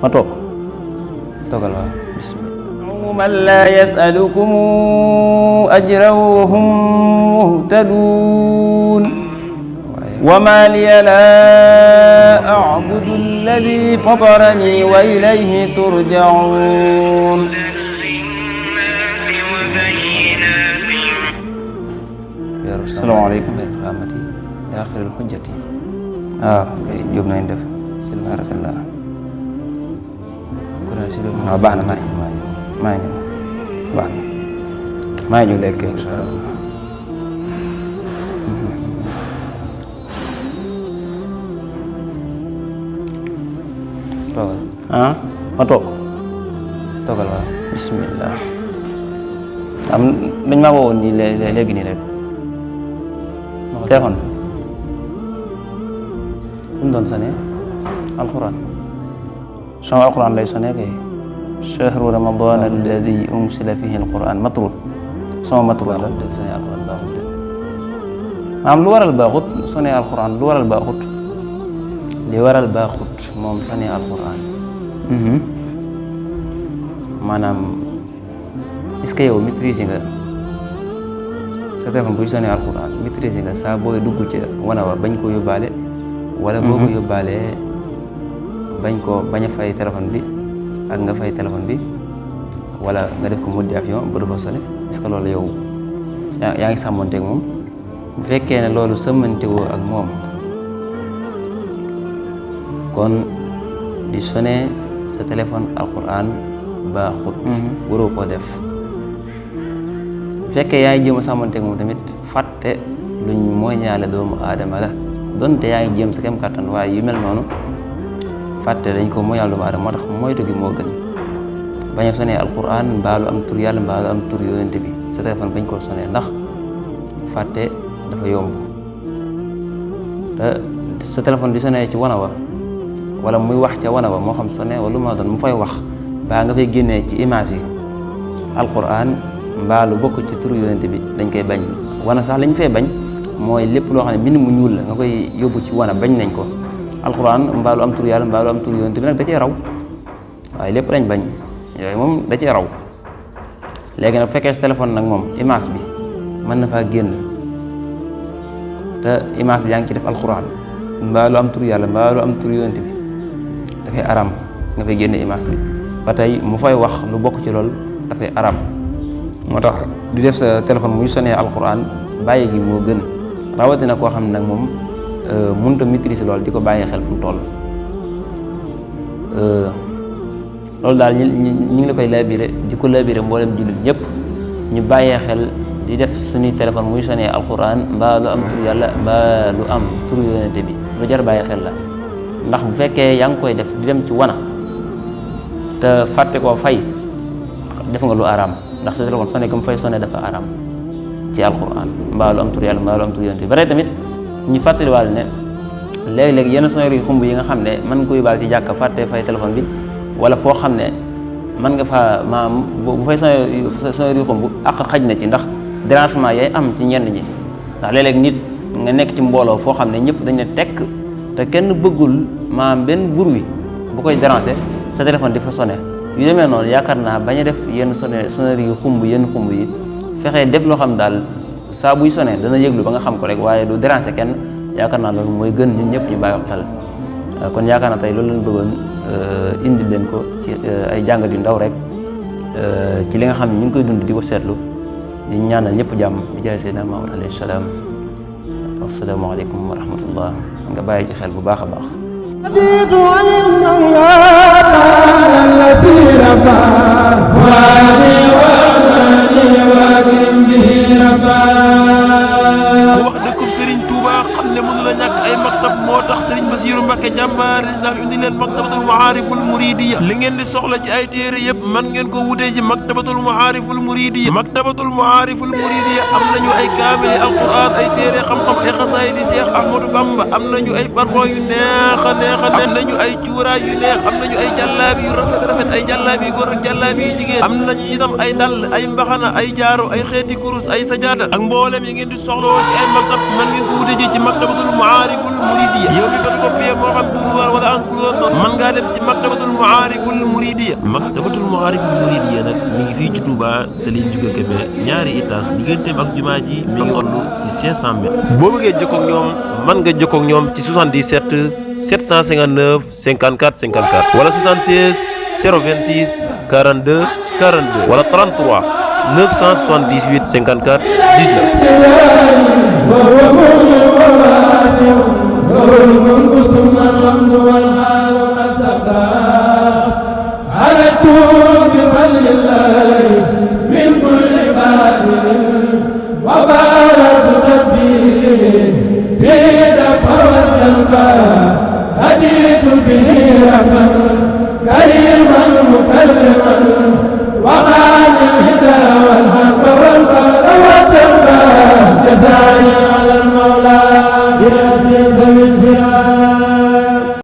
ma toog toogal waaw bismillah. من لا يسألكم أجرا وهم مهتدون وما لي لا أعبد الذي فطرني وإليه ترجعون. السلام عليكم برحمتي داخل الحجة jóob nañ def si barakallah waaw baax na maa ngi ñëw baax na maa ngi ñëw léegi incha allah. toogal ma toog toogal waaw bismillah. dañ maa woowoon nii léegi nii rek téléphone fu mu doon sonné alquran sama alquran lay sonné kay shahru ramadan alladi unsila fihi alquran matrul sama matrul la de sonné alquran baaxut de maanaam lu waral baaxut sonné alquran lu waral baaxut li waral baaxut moom sonné alquran maanaam est-ce que yow maîtriser nga sa téléphone buy sonné alquran maîtriser nga saa booy dugg ca wana wa bañ ko yóbbaale wala boo ko yóbbaalee bañ a fay téléphone bi ak nga fay téléphone bi wala nga def ko mode avion ba du fa sonné est-ce que loolu yow yaa ngi sàmmanteeg moom bu fekkee ne loolu sàmmantewoo ak moom kon di sonné sa téléphone alquran baaxut waroo koo def bu fekkee yaa ngi jéem a sàmmanteeg moom tamit fàtte luñ mooy ñaale doomu aadama la donte yaa ngi jéem sa kem kàttan waaye yu mel noonu fàtte dañ ko mooy yàlla doomu aadama moo tax moytu gi moo gën bañ a sonné alquran mbaalu am tur yàlla mbaalu am tur yonent bi sa téléphone bañ koo sonné ndax fàtte dafa yomb te sa téléphone di sonné ci wana wa wala muy wax ca wana wa moo xam sonné wala lu ma doon mu fay wax baa nga fay génnee ci image yi alquran mbaalu bokk ci tur yonent bi dañ koy bañ wana sax lañ fay bañ mooy lépp loo xam ne mbind mu ñuul la nga koy yóbbu ci wana bañ nañ ko alquran mbaalu am tur yàlla mbaalu am tur yonent bi nag da cee raw waaye lépp lañ bañ yooyu moom da cee raw léegi nag bu fekkee sa téléphone nag moom image bi mën na faa génn te image bi yaa ngi ci def alquran mbaalu am tur yàlla mbaalu am tur yonent bi dafay aram nga fay génne image bi ba tey mu fay wax lu bokk ci loolu dafay aram moo tax du def sa téléphone muy sonné alquran bàyyi gi moo gën rawatina koo xam ne nag moom mënut a maîtriser loolu di ko bàyyi xel fu mu toll loolu daal ñu ngi la koy labiré di ko labiré mboolem jullit ñëpp ñu bàyyee xel di def suñuy téléphone muy sonné alquran mbaa lu am tur yàlla mbaa lu am tur yonente bi lu jar bàyyi xel la ndax bu fekkee yaa ngi koy def di dem ci wana te fàtte koo fay def nga lu araam ndax sa téléphone sonné comme fay sonné dafa araam ci alquran mbaa lu am tur yàlla mbaa lu am tur yonente bi ba tey tamit ñu fàttaliwaale ne léeg-léeg yenn sonnerie yu xumb yi nga xam ne mën nga koy baal ci jàkka fàtte fay téléphone bi wala foo xam ne mën nga faa maam bu fay sonnerie yu xumb ak xaj na ci ndax dérangement yaay am ci ñenn ñi ndax léeg-léeg nit nga nekk ci mbooloo foo xam ne ñëpp dañ ne tekk te kenn bëggul maam benn bruit bu koy déranger sa téléphone di fa sonné yu demee noonu yaakaar naa bañ a def yenn sonnerie yu xumb yenn xumb yi fexee def loo xam daal saa buy sonné dana yëglu ba nga xam ko rek waaye du déranger kenn yaakaar naa loolu mooy gën ñun ñëpp ñu bàyyi ko xel kon yaakaar naa tey loolu lañ bëggoon indi leen ko ci ay jàngat yu ndaw rek ci li nga xam ne ñu ngi koy dund di ko seetlu di ñaanal ñëpp jàmm bi jaay Seydina Muhammad alayhi salaam asalaamaaleykum wa rahmatullah nga bàyyi ci xel bu baax a baax wax dëkkub Serigne Touba xam ne mënu la ñàkk ay maktab moo tax Serigne Bassirou Mbacké jàmbaar islam indi leen maktabatul maariful muridiyya li ngeen di soxla ci ay téere yëpp man ngeen ko wutee ji maktabatul maariful muridiyya maktabatul maariful muridiyya am nañu ay kaamili alquran ay téere xam-xam ay xasaay di Cheikh Ahmadou Bamba am nañu ay parfum yu neex a neex a am nañu ay cuuraay yu neex am nañu ay jàllaabi yu rafet ay jàllaabi yu góor ak jàllaabi yu jigéen am nañu itam ay dàll ay mbaxana ay jaaro ay xeeti kurus ay sajaada ak mboolem yi ngeen di soxla ci ay maktab man ngeen ko wutee ji ci maktabatul maariful Muridiya yow mi photocopie moo xam Dóor wala Enclos mën ngaa dem ci Maktabatul Maariful Muridiya. Maktabatul Maariful Muridiya nag mi ngi fii ci Touba te liñ jóge Kébé ñaari étage digganteem ak jumaa ji mi ngi toll ci 500 mètres. boo bëggee jokkoo ak ñoom mën nga jokkoo ak ñoom ci 77 759 54 54 wala 76 026 42 42 wala 33 978 54 19.